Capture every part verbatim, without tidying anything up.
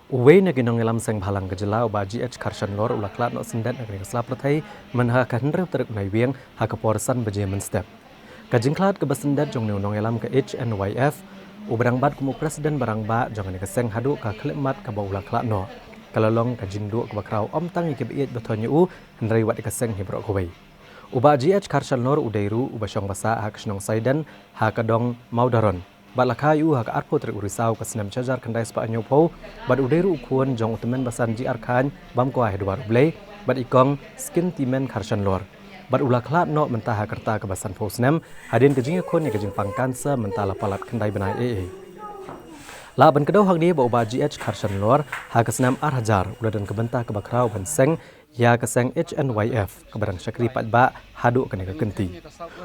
Uwei na ki nongïalam seng bhalang ka jylla, u Bah G H Kharshanlor, u la khlad noh syndet na kane ka sla pyrthei mynha ka hynriew tarik u Naiwieng ha ka por san baje mynstep. Ka jingkhlad kaba syndet jong une u nongïalam ka H N Y F, uba dang bat kum u president ba rangbah jong kane ka seng haduh ka khyllipmat kaba u la khlad noh, ka la long ka jingduh kaba khraw ym tang ïa kiba ïeit ba thoh ïa u, hynrei wat ïa ka seng hi baroh kawei. U Bah G H Kharshanlor u dei ruh uba shong ba sah ha ka shnong Saiden ha ka dong Mawdaron, bad la kha ïa u ha ka arphew tarik u Risaw ka snem shi hajar khyndai spah hynñiewphew, bad u dei ruh u khun jong u tymmen basan G R Chyne bam kwai ha dwar U Blei, bad i kong Skintimen Kharshanlor. Bad u la khlad noh mynta ha ka rta kaba sanphew snem hadien ka jingïakhun ïa ka jingpang cancer mynta la palat khyndai bnai ei ei. Lah ban kdew hangne ba u Bah G H Kharshanlor ha ka snem ar hajar u la don ka bynta kaba khraw ban seng ïa ka seng H N Y F kaba dang shakri paidbah haduh kane ka kynti.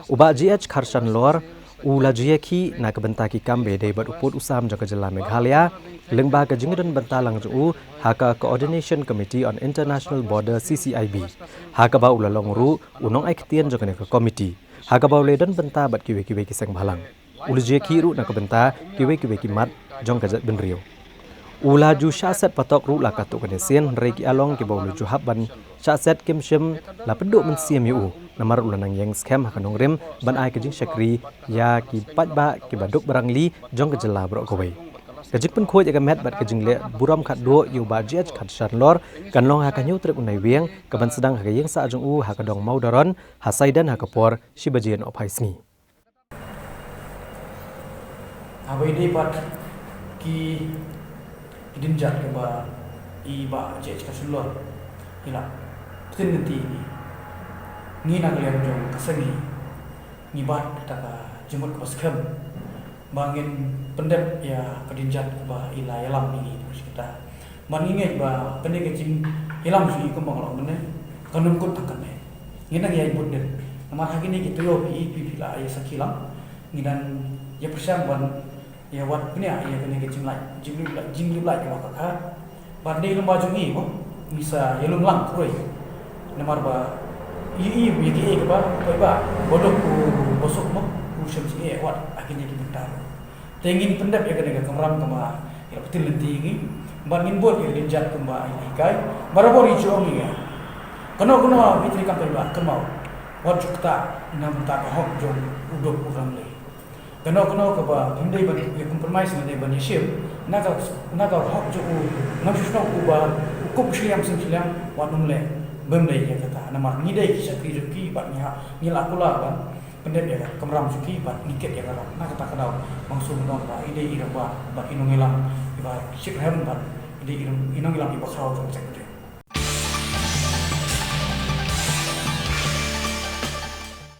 U Bah G H Kharshanlor u la ju ïakhih na ka bynta ki kam ba ïadei bad u pud u sam jong ka jylla Meghalaya, lyngba ka jingdon bynta lang jong u ha ka Coordination Committee on International Border, C C I B, ha kaba u la long ruh u nongai ktien jong kane ka komiti, ha kaba u la don bynta bad kiwei kiwei ki seng bhalang. U la ju ïakhih ruh na ka bynta kiwei kiwei ki mat jong ka jaitbynriew. U la ju shah set patok ruh la katto katne sien, hynrei ki along kiba u la ju hap ban shah set kim shym la pynduh mynsiem ïa u, namar u la nang ïeng skhem ha ka nongrim ban ai ka jingshakri ïa ki paidbah kiba duk ba rangli jong ka jylla baroh kawei. Ka jingpynkhuid ïa ka met bad ka jingleh burom khatduh ïa u Bah G H Kharshanlor kan long ha ka hynñiew tarik u Naiwieng, kaban sdang ha ka ïing sah jong u ha ka dong Mawdaron ha Saiden ha ka por shi baje nohphai sngi. Haba ïadei bad ki, ki dynjat kaba i Bah G H Kharshanlor i la pynthikna ïa ngi, ngi na ka liang jong ka seng ngi, ngi bat kata ka jingmut kaba skhem ba ngin pyndep ïa ka dynjat kaba i la ïalam ïa ngi, kata. Ban ngi ngeit ba kane ka jingïalam jong ngi kumba nga la ong mynne kan ym kut tang kane. Ngi dang ïai bud dien. Namar ha kine ki taïew phi, phi, phi la ïa sakhi lang. Ngi dang ïa pyrshang ban ïa wad bniah ïa kane ka jinglait, jinglip lait, jinglip lait kaba ka kha. Ban dei lem ba jong ngi mo, ngi sa ïalum lang khuid. Namar ba i, i, ïa kiei kaba, kaba, ba dok u bosok mo, u shem jingeh wat ha kine ki bynta. Te ngin pyndep ïa kane ka kamram kaba i la pynthikna ïa ngi. Bad ngin bud ïa ka dynjat kumba i la hikai. Barabor i jong ngi ïa. Kano kano phi treikam paidbah, kynmaw, wat ju ktah na bynta ka hok jong u duk u rangli. Kano kano kaba phim dei ban ïa compromise, ne ban ïa shim na ka, na ka hok jong u nongshong shnong uba u kup shiliang seng shiliang, wat nym leh. Bym dei ïa kata, namar ngi dei ki shakri jong ki bad ngi ha, ngi la kular ban pyndep ïa ka kamram jong ki bad ngi kit ïa ka ram. Na kata ka daw ba nga sngew ban ong ba i dei i rangbah bad i nongïalam iba shitrhem bad i dei i nong, i nongïalam iba khraw jong ka jaitbynriew.